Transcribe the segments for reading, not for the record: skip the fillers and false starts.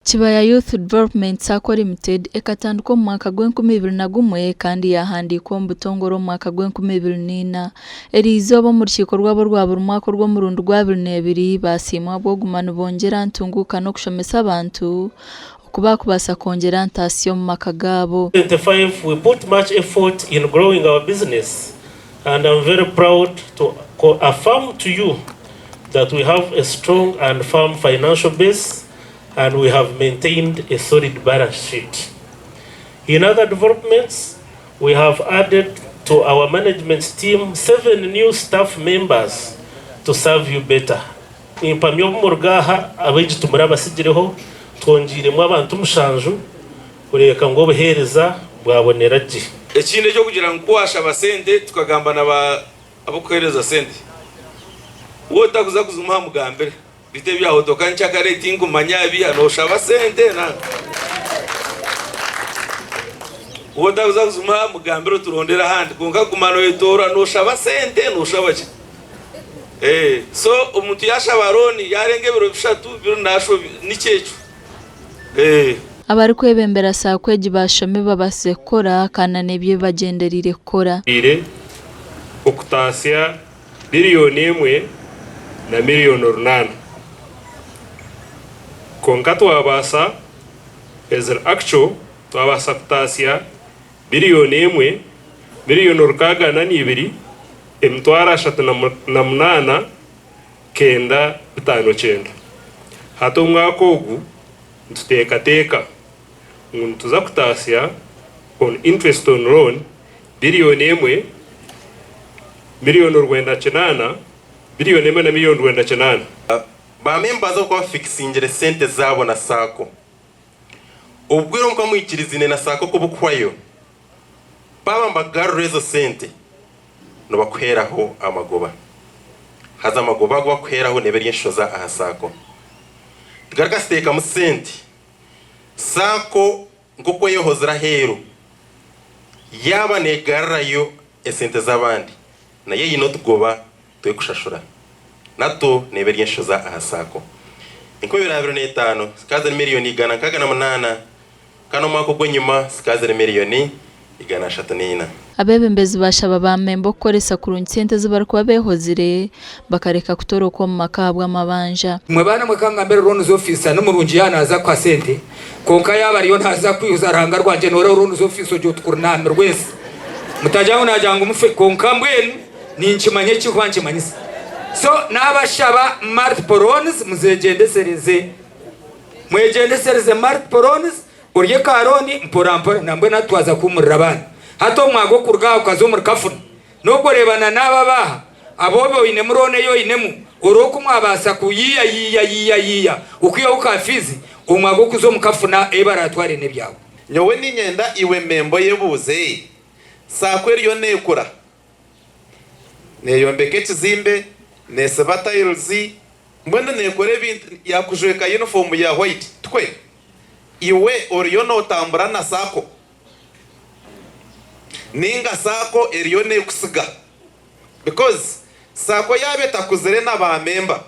Kibaya Youth Development Sacco Limited ekatandikwa omu mwaka gw'enkumi ibiri na gumwe kandi yaahandiikwa omu butongore omu mwaka gw'enkumi ibiri n'eina. Eriizooba omu rukiiko rwabo orwa buri mwaka orw'omurundi gw'abiri n'ebiri, baasiimwa ahabw'okuguma nibongyera aha ntunguuka n'okushomesa abantu oku baakubaasa kwongyera aha ntaasya omu maka gaabo. 25 we put much effort in growing our business and am very proud to affirm to you that we have a strong and firm financial base and we have maintained a solid balance sheet. In other developments, we have added to our management team seven new staff members to serve you better. Nimpamya obu muruga aha abaingi tumuri abatsigireho twongyeiremu abantu mushanju kureebeka ngu obuheereza bwabonera gye. Ekindi eky'okugira ngu ku waashaba sente tukagamba na ab'okuheereza sente, waaba otarikuza kuzimuha mugambire. Beitu ebyahotoka nkyakare tinkumanya abiha noshaba sente na waaba otakuza kuzimuha mugambire oturondere ahandi kwonka kuguma noyetoorora noshaba sente noshaba ki so omuntu yashaba loan yarenga ebiro bishatu biro nashobi niki ekyo. Abarikwebembera Sacco egi baashoma ebi babaasize kukora kandi na n'ebyo ebi bagyendereire kukora. Okutaasya Biriyoni emwe na miriyoni runaana. Kwonka twabaasa, eziri actual, twabaasa kutaasya biriyoni emwe, miriyoni 64, 308, 959. Hati omwaka ogu nituteekateeka ngu nituza kutaasya on interest on loan Biriyoni emwe, 900,000,000, biriyoni emwe na 900,000,000. Ba members abakuba bafikisingire sente zaabo na sacco obwire obu mukuba mwikiriziine na sacco kubukuhwayo baaba nibakugarurira ezo sente nibakuheeraho amagoba haza amagoba agu bakuheeraho neeba eri enshoza aha sacco tigarika ziteekamu sente sacco Nk'oku eyehozire aheeru, yaaba neegarurayo esente z'abandi, nayo eine otugoba tw'ekushashura. Natwo neeba eri enshoza aha saako. 2025 zikaba ziri miriyoni 168 kandi omwaka ogw'enyima zikaba ziri miriyoni 134. Abeebembezi baashaba baamemba okukoresa kurungi sente ezi barikuba beehozire bakareka kutoroka omu maka ahabw'amabanja. Imwe baana mwe kangambire loans officer nimurungi yaaba naaza kuha sente kwonka yaaba ariyo naaza kwihuza Ruhanga rwangye noreeba loans officer ogyo tukurinamirwa ensi mutagira ngu nagira ngu mufe kwonka mbwenu ninkimanya ekirikuba nikimanyisa so nabashaba multiple loans muzegyendesereze mwegyendesereze multiple loans Orye ka loan mpora mpora nambwenu hati twaza kuhumurira abaana. Hati omu mwaka gw'okuruga aha okaza omuri kafuna n'obwo oreebana n'abo ab'aha abu obe oinemu loan ei oinemu oreebe oku mwabaasa kuyiiya yiiya yiiya yiiya okwihaho ka fees omu mwaka gw'okuza omu kafuna ei baraatware n'ebyawe. Nyowe niinyenda iwe memba oyebuuze, Saako eriyo neekura? Neeyombeka ekizimbe, neesiba tiles, mbwenu neekora ebintu, yaakujweka yunifoomu ya white, tikwe? Iwe oriyo nootambura na saako? Nainga saako eriyo neekusiga? Because saako yaaba etakuzire na ba memba,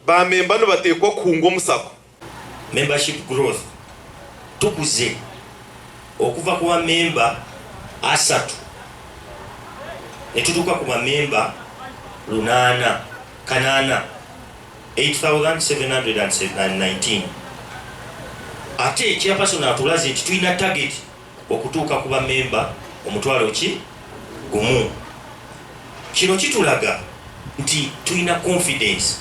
ba memba nibateekwa kuhunga omu saako. Membership growth, Tukuze okuva ku bamemba asatu netutuuka ku bamemba lunaana kanaana, 8719. Ate Chairperson atulaze nti tulina target okutuuka ku bamemba omutwalo ki gumu. Kino kitulaga nti tulina confidence,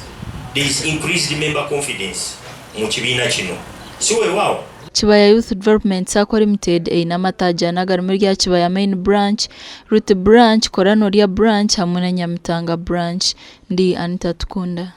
there is increased member confidence mu kibiina kino. Si weewaawo? Kibaya Youth Development Sacco Limited eine amataagi ana agarimu erya Kibaya Main Branch, Ruti Branch, Koranorya Branch hamwe na Nyamitanga Branch. Ndi Anita Tukunda.